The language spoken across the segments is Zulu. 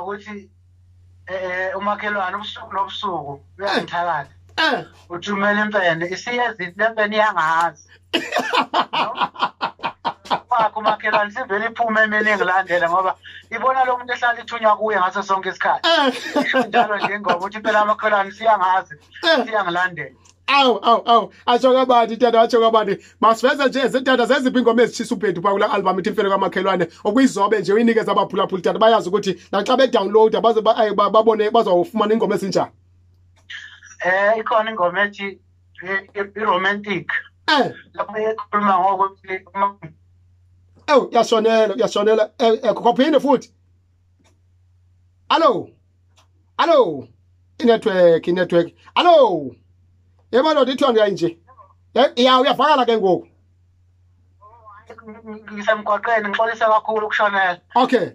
Ukuthi umakhelwane ubusuku nobusuku uyangithakatha. Uthumela impene, isiyezi lempene iyangazi. Wakho umakhelwane sivele iphume emini ngilandele ngoba ibona lo muntu ehlala ithunywa kuye ngaso sonke isikhathi. Isho njalo nje ingoma ukuthi impela amakhelwane siyangazi, siyangilandela. Awu awu awu, asho kabani tata, asho kabani. Masiveze nje zetata zeziphi ingoma ezishisa ubhedu pha kula album ithi Imfene Kamakhelwane, okuyizobe nje uyinikeza abaphulaphuli tata, bayazi ukuthi naxa bedownloada baze babone bazawufumana ingoma ezinjani. Ikhona ingoma ethi i-romantic. Lapho ekhuluma ngokuthi Ewu, uyashonela, uyashonela. Khophinde futhi. Allo. Allo. I-network, i-network. Allo. Yebo ndoda, ithiwa nje. Ya, uyavakala ke ngoku. Ngisemgwaqeni, ngixolisa kakhulu ukushonela. Okay.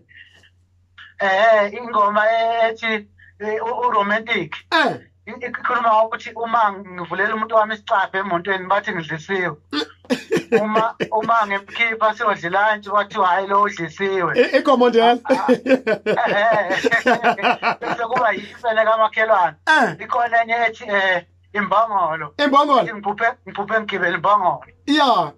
Ingoma ethi u-romantic. Ikhuluma ngokuthi uma ngivulela umuntu wami isicabha emontweni bathi ngidlisiwe. Uma ngimkhipha siyodla lunch kwathiwa hayi lo udlisiwe. Inkomo njalo. Bese kuba yimfene kamakhelwane. Ikhona enye ethi imbongolo. Imbongolo. Ngiphuphe ngigibele imbongolo. Yeah.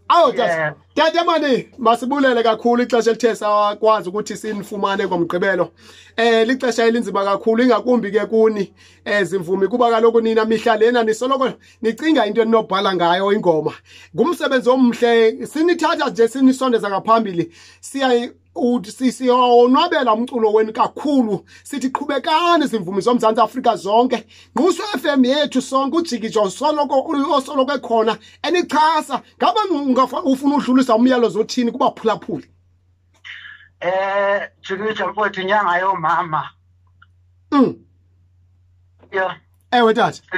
Awu tata. Tata mani, masibulele kakhulu ixesha elithe sakwazi ukuthi sinifumane ngomgqibelo. Lixesha elinzima kakhulu ingakumbi ke kuni zimvumi, kuba kaloku nina mihla lena nisoloko nicinga into eninobhala ngayo ingoma. Ngumsebenzi omhle, sinithatha nje sinisondeza ngaphambili. Siya siyawonwabela umculo wenu kakhulu. Sithi qhubekani zimvumi zoMzantsi Afrika zonke. Ngqushwa FM yethu sonke, uJikijo soloko osoloko ekhona enichasa. Ngaba ufuna udlulisa umyalezo othini kubaphulaphuli? Jikijo mfowethu, inyanga yomama. Yeah. Ewe tata.